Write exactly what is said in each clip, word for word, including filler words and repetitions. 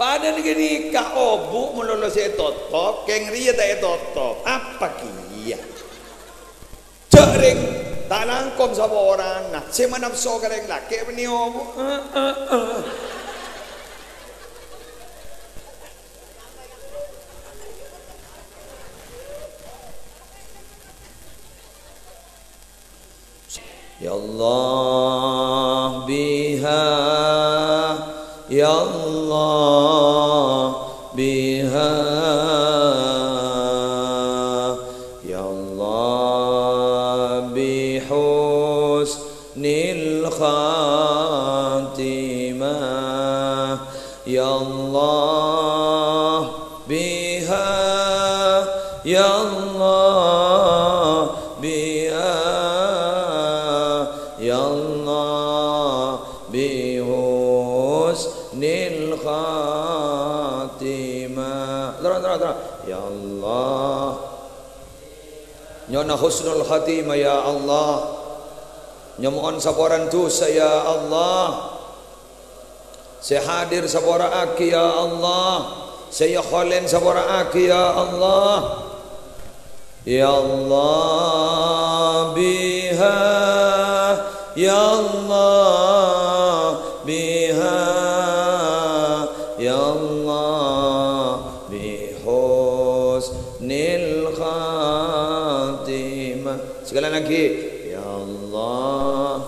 Padahal ghânèka obu' malolo sè ètotop, kèng rèya ta' ètotop. Apa kèya? Jhâ' rèng ta' langkong saporana, sè manapso ka rèng lakè' bânnè obu'. Eh, eh, eh. Ya Allah biha, ya Allah biha, ya Allah bi husnil khatimah. Ya Allah biha, ya Allah biha, ya Allah bi husnil khatimah. Terus, terus, terus. Ya Allah. Nyo'ona husnul khatimah, ya Allah. Nyo'on saporana dhusa, ya Allah. Sè hadir sapora'aghi, ya Allah. Sè èyakholen sapora'aghi, ya Allah. Ya Allah biha, ya Allah biha, ya Allah bi husnil khatimah. Sekali lagi, ya Allah.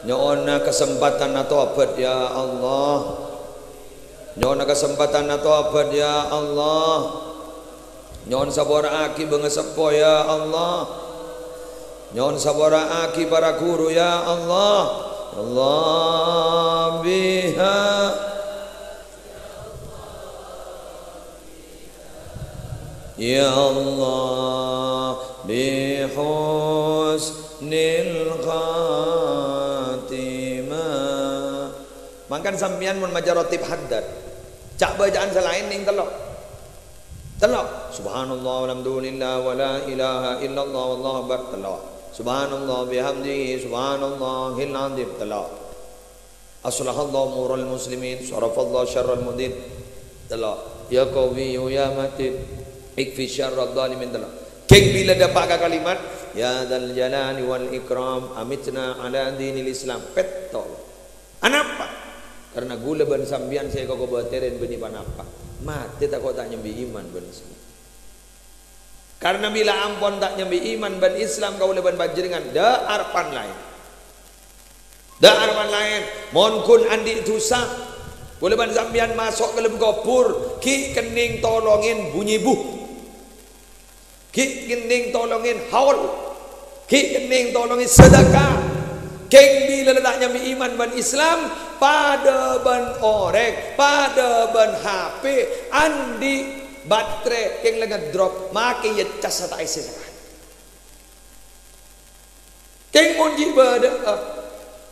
Nyo'ona kasempadhân atobhât, ya Allah. Nyo'ona kasempadhân atobhât, ya Allah. Nyo'on sapora'aghi bângaseppo, ya Allah. Nyo'on sapora'aghi para ghuru, ya Allah. Ya Allah biha. Ya Allah bi husnil khatimah. Mangkana sampèyan mon maca Ratib Haddad, ca' bâca'an sè laèn nèng tello'. Tello'. Subhanallah walhamdulillah wa la ilaha illallah wallahu akbar. Tello'. Subhanallah bihamdihi subhanallahil azim. Tello'. Aslahallahu umural muslimin, sarafallahu syarral mu'tadin. Tello'. Ya Qawiyyu ya Matin, ikfi syarradh dhalimin. Tello'. Kèng bilâ dâpa' ka kalimat, "Ya dzal jalali wal ikram, amitna ala dinil Islam." Pètto'. Anapa? Karna ghulâ bân sampèyan sè èkobâtèrè bânnè panapa? Matè tako' ta' nyambi iman bân Islam. Karna bilâ ampon ta' nyambi iman bân Islam kaulâ bân panjhennengngan, dâ' arebbhân laèn. Dâ' arebbhân laèn, mon ghun andi' dhusa, kaulâ bân sampèyan maso' ka dâlem kobhur, ghi' kennèng tolongè bu-nyèbu. Ghi' kennèng tolongè haul. Ghi' kennèng tolongè sadhâka. Kèng bilâ la ta' nyambi iman bân Islam, padâ bân orèng, padâ bân H P, andi' baterè, kèng la ngedrop, makè ècas ta' èssè sakalè. Kèng mon ghi' bâdâ'â,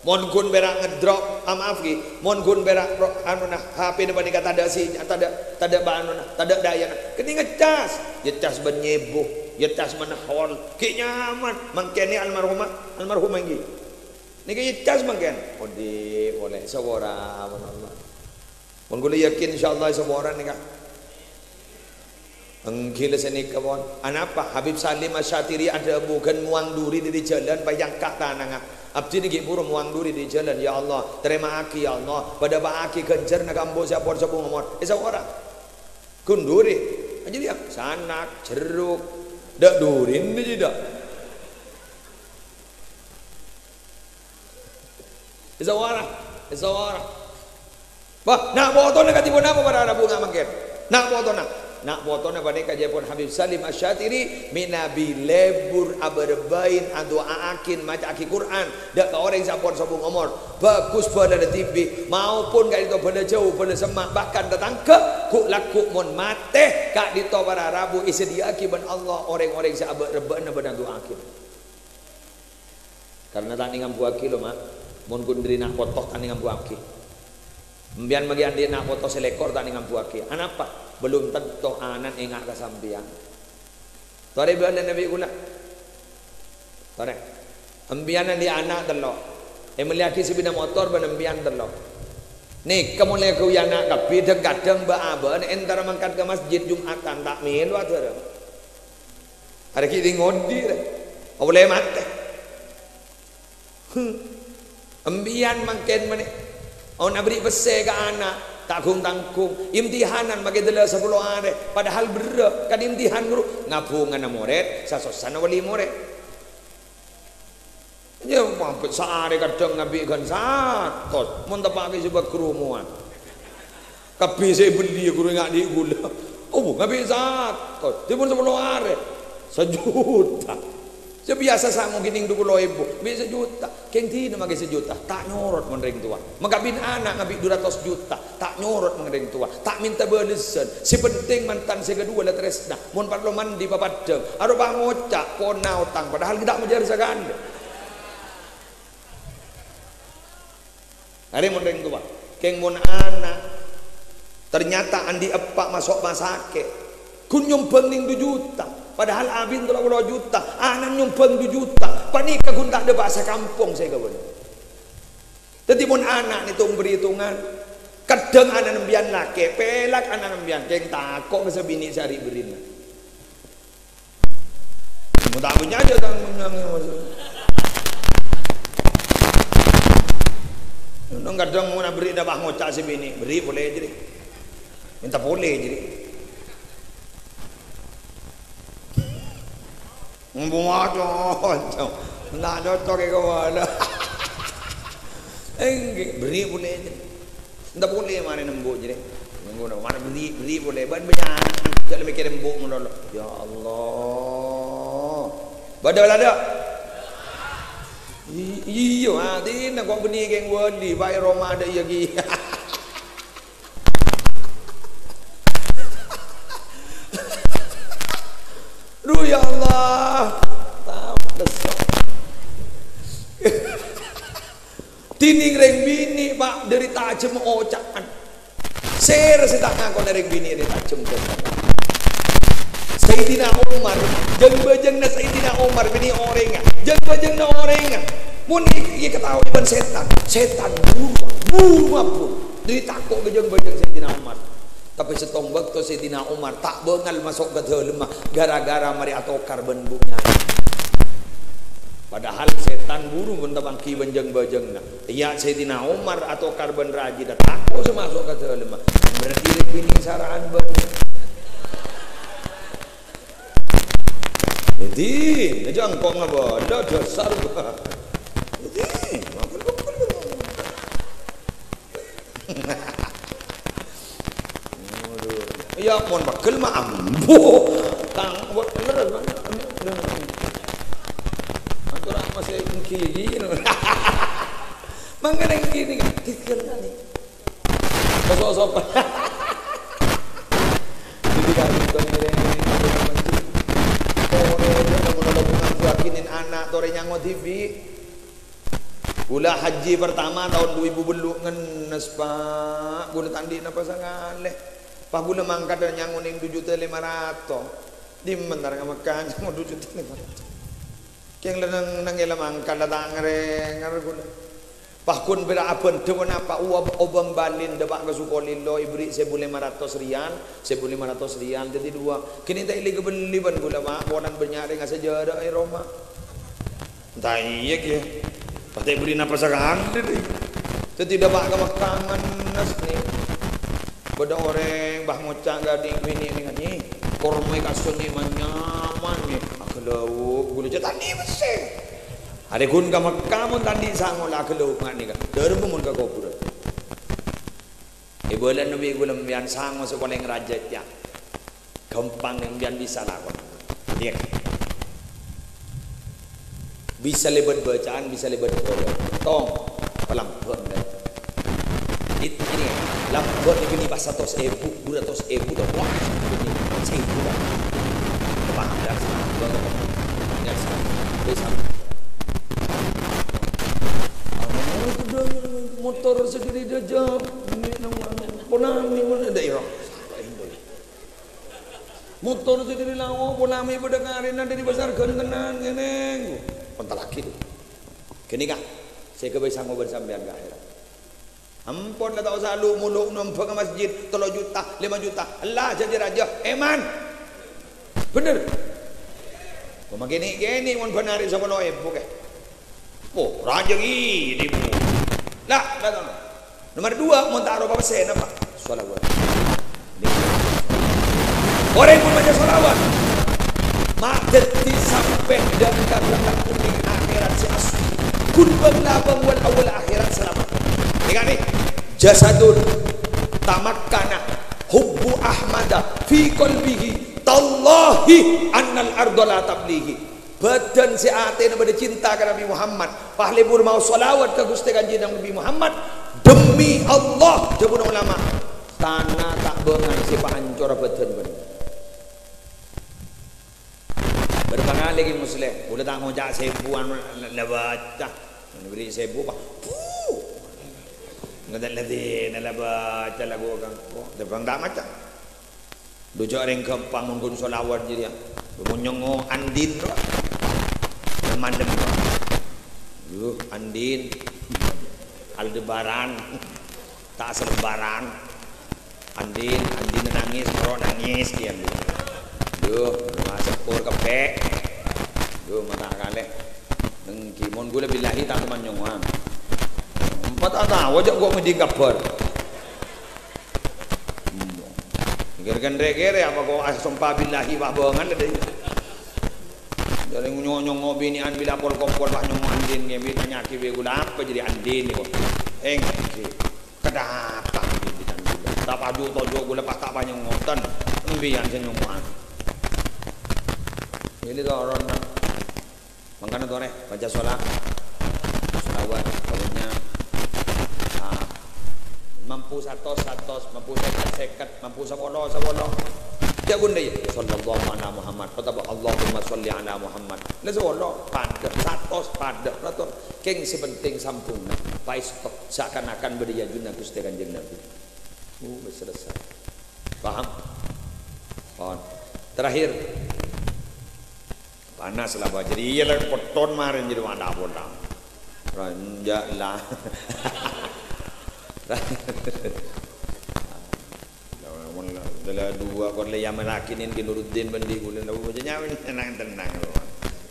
mon ghun pèra' ngedrop, a, maaf ghi, mon ghun pèra' ro-, anona, H P-na panèka tadâ' sinya-, tadâ', tadâ' ba-, anona, tadâ' dayana, kennèng ècas, ècas bân nyèbu, ècas bân haul, ghi' nyaman, mangkènè almarhumah, almarhumah ènggi. Nèka ècas mangkèn, odi' polè, sawora, aman Allah. Mon kaulâ yakin, insyaallah, sawora nèka. Ènggi la sanèka, pon. Anapa? Habib Salim Asy-Syatiri adhâbu, "Ghân mowang dhuri dâri jhâlân, pajhângka' tanangnga. Abdhina ghi' bhuru mowang dhuri dâri jhâlân, ya Allah. Tarèma'aghi, ya Allah. Padâpa'aghi ghânjhârânna ka ambu sè apon sobung omor." Èsawora. Ghun dhuri. Ajâ dia, sanak, jeruk. Dâ' dhurina jiyâ dâ'. Èsawora, èsawora. Wah, na' potona kadhi ponapa para rabu nga' mangkèn? Na' potona. Na' potona panèka jâ' pon Habib Salim Asy-Syatiri, mènabi lebur abâ-rebbâi, adu'a'aghi, maca'aghi Qur'an, dâ' ka orèng sè ampon sobung omor. Bhâghus bhâlâna dhibi', maopon ka'dinto bhâlâ jâu, bhâlâ semma', bahkan tatangghâ, ghu'-lagghu' mon matè, ka'dinto para rabu èsadhiyâ'aghi bân Allah orèng-orèng sè abâ'-rebbâ'na bân adu'a'aghi. Karna ta' nèng ambuwâghi, lo, Ma'. Mon ghun dâri na' poto ta' nèng ambuwâghi. Empèyan maghi andi' na' poto sè lèkor ta' nèng ambuwâghi. Anapa? Belum tentu ana'na enga' ka sampèyan. Torè bâlâna bi' kaulâ. Torè. Empèyan andi' ana' tello'. Èmellèyaghi sapèda motor bân empèyan tello'. Nèka molaè ghâbây ana' kabbhi, dhâng-kadhâng bâ'-abâ'ân entara mangkat ka masjid Jum'atan, ta' mèlo adhârâng. Arè ghi' dhi-ngodhi, rè. Ollè matè. Huh. Empiyan mangkèn manè. Aon aberri' pèssè ka ana', ta' gung-tanggung. Imtihanan makè dâlla sapolo arè, padahal berrâ', kan imtihan, guru. Ngabhungana morèd, sasossana wali morèd. Iyâ, mampè saarè kadhâng ngabi' ghân satos, mon teppa'aghi sè bâk romowan. Kabbhi sè èbelli, guru, ènga' dhi' ghulâ. Oh, ngabi' satos, dhimèn sapolo arè, sajuta. Sè biyasa sango ghining dhu polo èbu, bi' sajuta. Kèng dinah makè sajuta, ta' nyorot mon rèng towa. Makabin ana' ngabi' dhu ratos juta, ta' nyorot mon rèng towa. Ta' mènta bâlessan. Sè pentèng mantan sè kaduwâ la tarèsna. Mon parlo mandi papaddhâng, aropa ngoca', "Pona otang," padahal ghi' ta' majâr sakalè. Arè mon rèng towa. Kèng mon ana' ternyata andi' eppa' maso' masakè', ghun nyombhâng nèng dhu juta, padahal abin tello polo juta, ana' nyombhâng dhu juta, panèka ghun ta' dâpa' sakampong sè èkabâlâ. Dhâddhi, mon ana' nètong bâritongan, kadhâng ana' empiyan lakè', pèlak ana' empiyan, kèng tako' ka sè binè' sè ari'-bâri'na. Mon ta' bânnya' ajâ tang mennyang, ya, Mas. Nong kadhâng mon aberri' dâpa' ngoca' sè binè', "Berri' polè, jârèya. Mènta polè, jârèya." Mbuwâ, cocok. Enda' cocok è kabâlâ. Èngghi, berri' polè, jârèya. Enda' polè marè nembu', jârèya. Nunggu, nunggu. Marè berri', berri' polè. Bân bânnya'. Jhâ' la mèkkèrè embu' malolo. Ya Allah. Bâdâ la adâ'? I-, iyâ, atèna ko' bânnè kèng wali, bâi roma adâ' iyâ kèya. Duh, ya Allah. Tao, lesso. Dhinèng rèng binè', Pa', dâri tajemma oca'an. Sèra sè ta' ngakona rèng binè' rè tajem dhâ-, Sayyidina Umar, jâng-bâjângnga Sayyidina Umar, binè' orèngnga, jâng-bâjângnga orèngnga. Mon è-, è-, èkataoè bân sètan, sètan buru, buru mabur. Dâddhi tako' ka jâng-bâjâng Sayyidina Umar. Tapè sèttong bâkto Sayyidina Umar ta' bângal maso' ka dâlemma gara-gara marè atokar bân embu' nyarè. Padahal sètan buru mon tapangghi bân jâng-bâjângnga. Iyâ, Sayyidina Umar atokar bân rajina tako' sè maso' ka dâlemma. Berarti rèng binè' sara'an bân. Jadi, aja engko' ngabâlâ dasar. Jadi, makan bekel. Waduh. Iyâ, mon pegel mah ambu. Tang, wa-, leres banget. Atur apa sih, gigi, gigi. Mangkana gini, kan? Tikel kali. Kosok-kosok. Jadi, kan, itu ngiring, ngiring, ngiring. Tore, dia, kamu nolong ngaku yakinin anak, tore nyango dibi. Ghulâ haji pertama taon dhu èbu tello' ngennes, Pa'. Ghulâ ta' andi' napa sakalè. Pas ghulâ mangkat nyango nèng dhu juta lèma ratos. Dimma entar ka Mekkah nyango dhu juta lèma ratos. Kèng la nang, nang è la mangkat la ta' ngarènger ghulâ. Pas ghun pèra' abhândhâ ponapa, uwâ-, obâng bâlin dâpa' ka Sukolilo, èberri' sèbu lèma ratos riyal, sèbu lèma ratos riyal dhâddhi duwâ'. Kènè ta' èlè kabelli bân ghulâ, Pa', polana bânnya' rèng asajârâ è roma. Enta' iyâ, kèya. Pas ta' èberri' napa sakalè, dhi. Dhâddhi dâpa' ka Mekkah ngennes, nè. Bâdâ orèng, bâ, ngoca' ka dhi' binè' nèka, "Nyi, korma è kason, Nyi, manyaman, Nyi. Aghâlâu', ghulâ jhâ' ta' andi' pèssè." Arè ghun ka Mekkah mon ta' andi' sango la aghâlâu' nga' nèka. Dâremma mon ka kobhurân. È bâlâna bi' ghulâ sampèyan sango sè palèng rajâ, yâ. Ghâmpang, sampèyan bisa lakona. Iyâ. Bisa lèbât bâcaan, bisa lèbât bâlâ. Tong, palambhâ', lè. It-, ini, lambhâ' nèka nèka pas satos èbu, dhu ratos èbu, tong. Wah, ini, sèbu, Pak. Paham, ya, sama. Ya, sama. Ya, sama. Motor sendiri dia jawab. Ini, nang, nang, ponami, mana ada, ya? Motor sè dâri lao, ponami bâdâ karèna dâri pasar ghântenan, ngènè. Kontallaghi, to. Ghânèka, sè èghâbây sango bân sampèyan ka akhèrat. Ampon la ta' osa lu-molu nombang ka masjid, tello juta, lèma juta. Ella jhâjhi rajâ, èman. Bhender. Kok makènè'-kènè' mon bânarè sapolo èbu kè. Oh, rajâ ghi, dibu. La, la, la. Nomor dua, mon ta' aropa pèssè, napa? Shalawat. Orèng mon maca shalawat, ma' dhâddhi sampè' dâ' ka dâ' ka dhunnya akhèrat sè asli. Ghun bâng-labâng wal-awwal akhèrat salamet. Èngghâ nè, jasadun tamakkana hubbu Ahmada fi qalbihi, tallahi annal arda la tablihi. Bhâdhân sè atèna bâdâ cinta ka Nabi Muhammad, pas lebur maos shalawat ka Ghustè Kanjeng Nabi Muhammad, "Demi Allah," dhâbuna ulama, "tana ta' bângal sè paancora bhâdhân bâ'na." Bârâmpa kalè ghi Musleh, kaulâ ta' ngoca' sèbu, anu, la, la baca. Anu, bâri' sèbu, Pak. Puh. Ngèdhâ' ladhinna la baca lagu kang, kok, dhâbâng ta' maca. Dhu jhâ' rèng ghâmpang mon ghun shalawat jârèya. Mon nyongngo' Andin, ro. Malem, ro. Yuh, Andin. Aldebaran. Ta' salembaran. Andin, Andin nangis, ro nangis, kèya, Andin. Yuh, ma' sepur keppè'. Yuh, mata kalè. Èngghi, mon ghulâ billahi ta' toman nyongngo'an. Empat atau aja kok mending kabar. Kèr-kènrè-kèrè apa kok, ah, sompa billahi, wah, bângal dâ' iyâ. Jârèya nyongngo' binè'an bilâ pol-kompol, wah, nyongngo' Andin, ngèmbi tanya'aghi bi' ghulâ apa jârèya Andin nèko. Èngghi, kadhâpa' bi' bintang ghulâ. Ta' paju' toju' ghulâ pas ta' panyongngo'an. Empèyan sè nyongngo'an. Ini toron. Mangkana torè, maca shola-, sholawat, pokoknya, ah, mampu satos, satos, mampu sèket, sèket, mampu sapolo, sapolo. Jhâ' ghun dâ' iyâ, "Shallallahu ala Muhammad," otabâ, "Allahumma sholli ala Muhammad." La sapolo, padâ, satos, padâ, ratos. Kèng sè penting sambungnga, paèsto, seakan-akan bâdâ è ajunna Ghustè Kanjeng Nabi. Uh, wis selesai. Paham? Pon. Terakhir. Panas la, Pak. Jârèya la petton marèn jârèya wala-wala. Ranja la. Mon la, la dua kor le yama laki nin ki Nuruddin bandi ghulâ, la bocah nyawèn tenang-tenang, lho.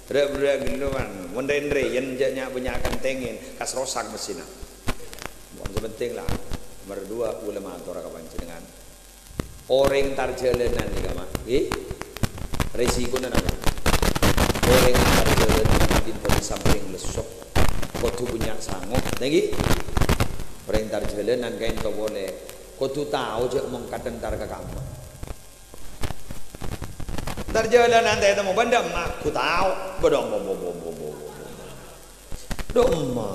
Bra-bra ghellâ', Wan. Mon ren-rèyan jâ' nya-, bânnya'an tèngèn, kas rosak messina. Mon sè penting la, nomor dua, ghulâ mator ka panjhennengngan. Orèng entar jhâlânan nèka, Ma', ngghi? Rèsikona napa? Orèng entar jhâlânan nèka dhâddhi sampèng lesso. Kodhu bânnya' sango, ngghi? Orèng entar jhâlânan kaènto polè. Kodhu tao jâ' mongkat entar ka kamma. Entar jhâlânan ta' ètemmo bân dâ' emma, kodhu tao. Bâdâ, bo, bo, bo. Dâ' emma.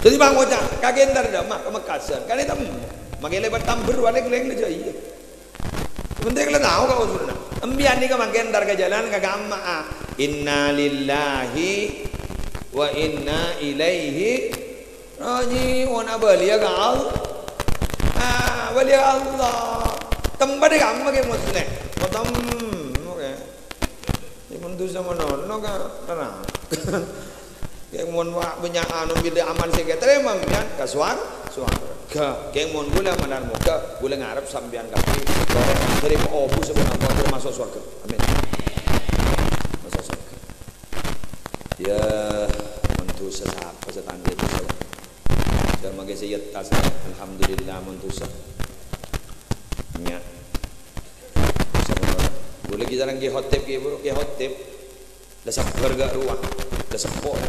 Dhâddhi bân ngoca', "Kakè entar dâ' emma ka Mekkasân." Kan ètemmo. Makè lèbât tambher, wa lèng-lèng jâ' iyâ. Penting la tao ka usulna. Empèyan nèka makè entar ka jhâlân ka kamma, a. Inna lillahi wa inna ilaihi raji'un. Abâliyâ ka Allah. Ah, abâliyâ ka Allah. Tempat è kamma kè Musleh. Motem, oke. Yâ, mon dhusa manono ka neraka. Kèng mon wa-, bânnya' anu bilâ amal sè ètarèma sampèyan ka sowar-, sowarga. Kèng mon ghulâ mandhâr moghâ, ghulâ ngarep sampèyan kabbhi torè narèma obu sè ponapa, termasuk sowarga. Amin. Masuk sowarga. Yâ, mon dhusa sapa sè ta' anḍi' dhusa? Jhâ' makè sè yettas, alhamdulillah, mon dhusa. Nya. Sampèyan. Ghulâ ghi' sareng Kè Khotib, Kè, Bu, Kè Khotib. La sabbhâr ghâ' rowa. La seppo, la.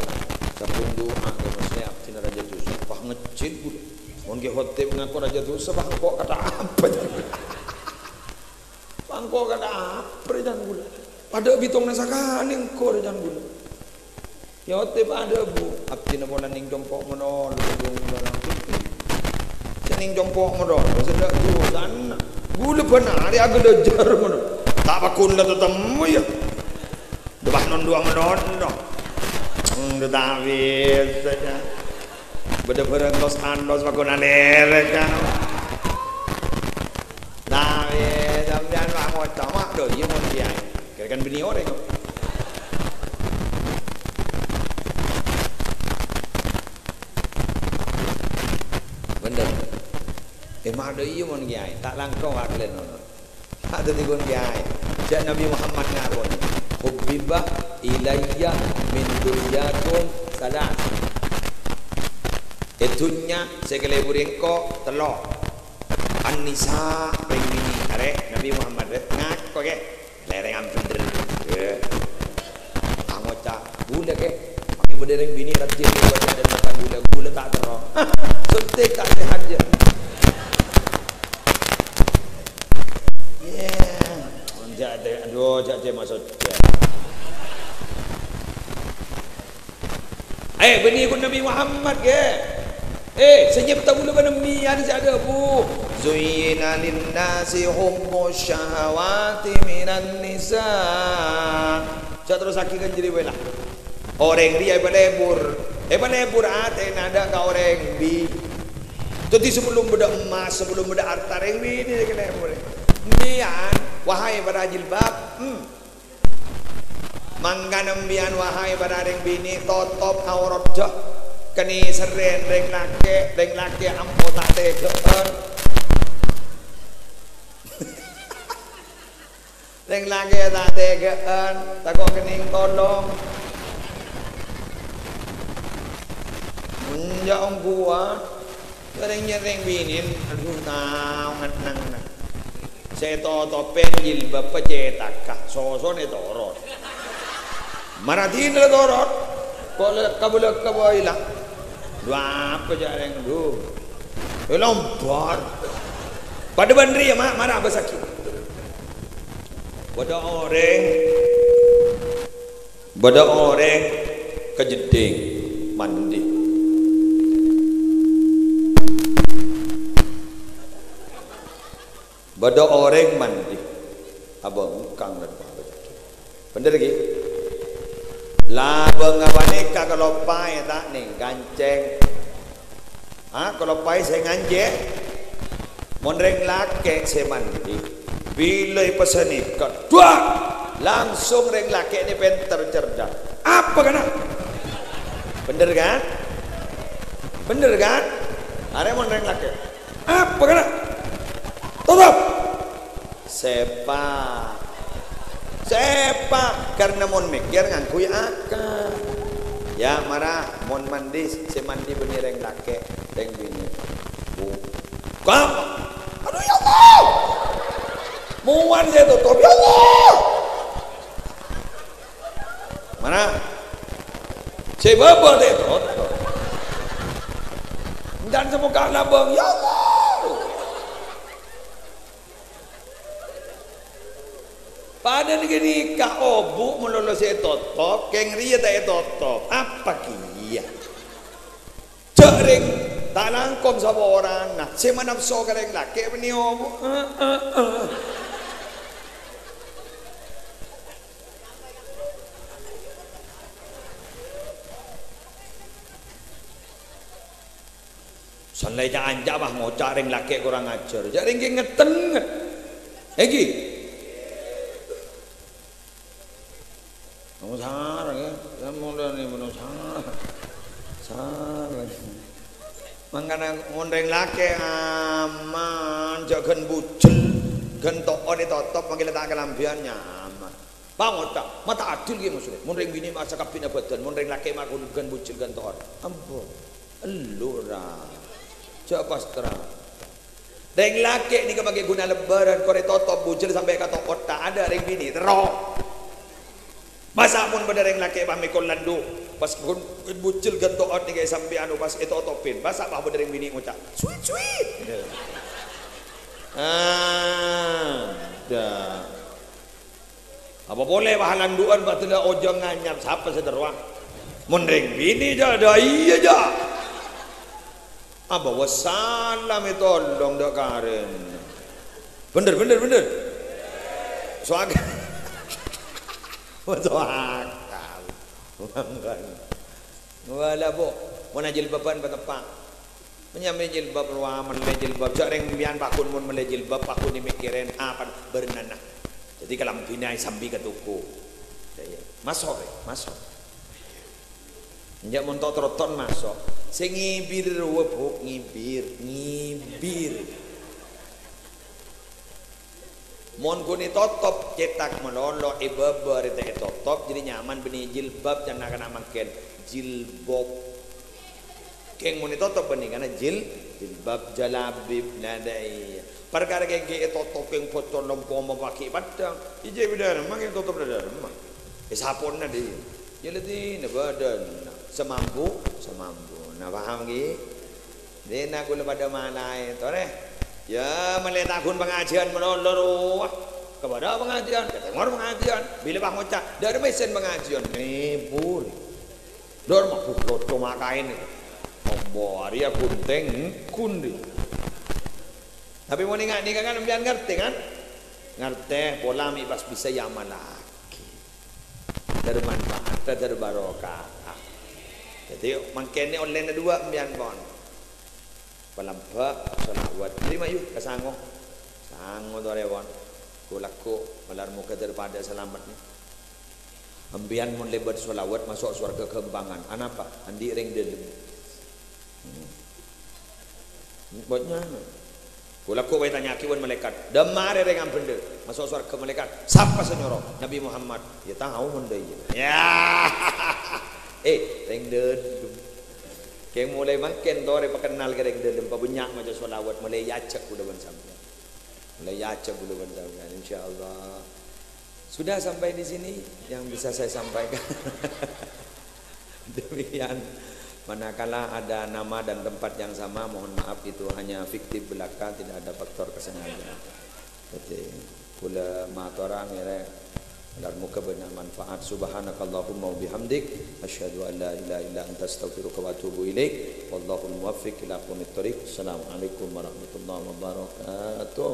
Sabbhân du'a, Kè, maksudnya abdhina rajâ dhusa. Wah, ngejjhit ghulâ. Mon Kè Khotib ngako rajâ dhusa, wah, engko' kata apa? Wah, engko' kata apa, rècan ghulâ? Paḍâ bhitongnga sakalè engko', rècan ghulâ. Yâ, ote paḍâ, Bu. Abdhina polana neng compo' manono, sè neng compo' manono, sè ḍâ' dusana. Ghulâ bân arè aghâlâjâr ngono. Ta' pagghun la tatemmo, yâ. Dâpa' non duwâ' manono. Hmm, ta' bisa, yâ. Bâḍâ bhârâng tos-antos pagghun alèrèk, yâ. Ta' bisa, sampèyan ma' ngoca', ma' ḍo, iyâ mon kèyaè. Kèra kan bânnè orèng, kok. Eh, ma' dhâ' iyâ mon kèyaè, ta' langkong akhlèn ngono. Ta' dhâddhi kon kèyaè. Jhâ' Nabi Muhammad ngakonè, "Hubbiba ilayya min dunyakum salas." È dhunnya sè èkaleburi engko' tello'. An-nisa, rèng binè'. Arè, Nabi Muhammad, rè, ngako, kè. Lèrèngan bhender. Yâ. Angoca', "Ghulâ, kè." Mangkèn bâdâ rèng binè' raddhin, "Ghulâ, ghulâ ta' terro." Sottè ka' sèhat, yâ. Yâ. Jhâ' tè-, adhu, jhâ' tè maksod. Eh, bânnè ghun Nabi Muhammad, ghi. Eh, sè nyèpta ghulâ bân mèyan sè adhâbu, "Zuyyina lin-nasi hubbus syahawati minan nisa." Jhâ' terrossaghi kan jârèya bhâi la. Orèng rèya èpalebur, èpalebur atèna dâ' ka orèng bi-, Dhâddhi, sabellum bâdâ emmas, sabellum bâdâ arta, rèng binè' sè èkalebur. Mèyan, wahai para jilbab, hmm. Mangkana mbiyan, wahai para rèng binè', totop aoratta. Kanèserrèn rèng lakè', rèng lakè' ampo ta' tèghâ'ân. Rèng lakè' ta' tèghâ'ân, tako' kennèng tolong. Enjâ' ongghuwân, rèng-nyarèng binèn, adhu, tao ngennengnga. Sè ètotopè jilbab cètakka, sosona ètorot. Mara dinah la torot, ko' lè-, kabbhi-lèkabbhi bhâi la. Dhu apa jâ' rèng dhu? Èlombhâr. Padâ bân rèya, ma-, mara abâssaghi. Bâdâ orèng, bâdâ orèng ka jeddhing mandi. Bâdâ orèng mandi, abângkang rèng. Bhender, ghi? Labângnga panèka kaloppaè ta' nèng kancèng. Ha, kaloppaè sè ngancèng. Mon rèng lakè' sè mandi, bilâ èpasanèka, duwâ'! Langsung rèng lakè' nè pènter, cerdas. Apa kana'? Bhender, kan? Bhender, kan? Arèya mon rèng lakè'. Apa kana'? Totop! Sèpa'. Sèpa'. Karna mon mèkkèr ngangghuy akal. Yâ, mara, mon mandi, sè mandi bânnè rèng lakè', rèng binè'. Bu-, kap-, adhu, ya Allah! Mowan sè totop, ya Allah! Mara. Sè bâbâ tè totop. Èntan sè mokka' labâng, ya Allah! Padâna ghânèka obu' malolo sè ètotop, kèng rèya ta' ètotop. Apa kèya? Jhâ' rèng ta' langkong saporana, sè manapso ka rèng lakè' bânnè obu'. Eh, eh, eh. Sallè ca'-anca', bâh, ngoca' rèng lakè' korang ajhâr. Jhâ' rèng ghi' ngettengnget. Èngghi. Mano sareng, yâ. Yâ, mon rèng, mano sareng. Sareng. Mangkana mon rèng lakè' aman, jhâ' ghân bujel, ghân to'ot ètotop, mangkèn la ta' kalambhiyân nyaman. Pangoca', ma' ta' adil ghi' maksodda. Mon rèng binè' ma' sakabbhina bhâdhân, mon rèng lakè' ma' kodhu ghân bujel ghân to'ot. Ambo. Ellu ra. Jhâ' pas terang. Rèng lakè' nèka makè ghuna lebbhârân, kor ètotop bujel sampè' ka to'ot, ta' adâ' rèng binè', terro. Masa' mon bâdâ rèng lakè' pas mèkol landu', pas ghun bujel ghân to'ot nèka sampè' anu pas ètotopin, masa' pas bâdâ rèng binè' ngoca', "Sweet, sweet." Adâ'. Apa polè, wah, landu'ân padâ la ojhâng nganyap, sapa sè terrowa? Mon rèng binè', jhâ', dâ' iyâ, jhâ'. Abâ wassalam ètolong dâ' karèna. Bhender, bhender, bhender. Soak-, soakal. Wala, Bu, mon ajilbâbhân pateppa'. Mènyamè jilbab rowa, mellè jilbab. Jhâ' rèng mbiyan paggun mon mellè jilbab, paggun èmèkkèrè apa bârnana. Dhâddhi kalambhina èsambi ka toko. Yâ, yâ. Maso', rè, maso'. Enjâ' mon to'-troto'en maso'. Sè ngibir rowa, Bu, ngibir, ngibir. Mon ghun ètotop cètak malolo, è bâbâ rèya ta' ètotop, jârèya nyaman bânnè jilbab, can na'-kana' mangkèn, jilbob. Kèng mon ètotop bânnè kana jil-, jilbab, jalabib, nah, dâ' iyâ. Parkara kèng ghi' ètotop kèng bocor lompo mabâgi paddhâng, iyâ jâ' bâdâ remma kèng totop bâdâ remma. È sapona dâ' iyâ. Iyâ la dinah bâdâna, samambu, samambuna. Paham ghi? Dinah kaulâ padâ malaè, torè. Iyâ, malè ta' ghun pangajiân malolo rowa. Kabâdâ pangajiân, katèngor pangajiân. Bilâ pas ngoca', "Dâ' remma èssèna pangajiân?" Nèbur. Dâ' remma bhuto coma kaèn. Ombo arèya ghun tèng ghun dâ' iyâ. Tapè mon ènga' nèka kan sampèyan ngartè, kan? Ngartè pola mè' pas bisa èamalaghi. Dâri manfaat, dâri barokah. Dhâddhi, mangkèn ollèna duwâ' sampèyan, pon. Palambâ', shalawat. Dâri mayu ka sango. Sango torè, pon. Ghu-lagghu, malar moghâ dâri padâ salamet, nè. Sampèyan mon lèbât shalawat, maso' sowarghâ ghâmpangan. Anapa? Andi' rèng dâlem. Hmm. Bânnya'. Ghu-lagghu bhâi ètanya'aghi bân malaèkat, "Dâ'emma arèya rèng abhândhâ maso' sowarghâ?" Malaèkat, "Sapa sè nyoro?" "Nabbhi Muhammad." "Iyâ tao mon dâ' iyâ." Iyâ. Eh, rèng dâlem. Kèng molaè mangkèn torè pakennal ka rèng dâlem, pabânnya' maca shalawat, molaè èajhâk kaulâ bân sampèyan. Molaè èajhâk kaulâ bân sampèyan, insyaallah. Sudah sampai di sini yang bisa saya sampaikan. Demikian, manakala ada nama dan tempat yang sama, mohon maaf, itu hanya fiktif belaka, tidak ada faktor kesengajaan. Jadi, kaulâ matora ngèrèng, malar moghâ bânnè manfaat. Subhanakallahumma wa bihamdik, asyhadu an la ilaha illa anta, astaghfiruka wa atubu ilaik. Wallahul muwaffiq ila aqwamit thoriq. Assalamualaikum warahmatullahi wabarakatuh.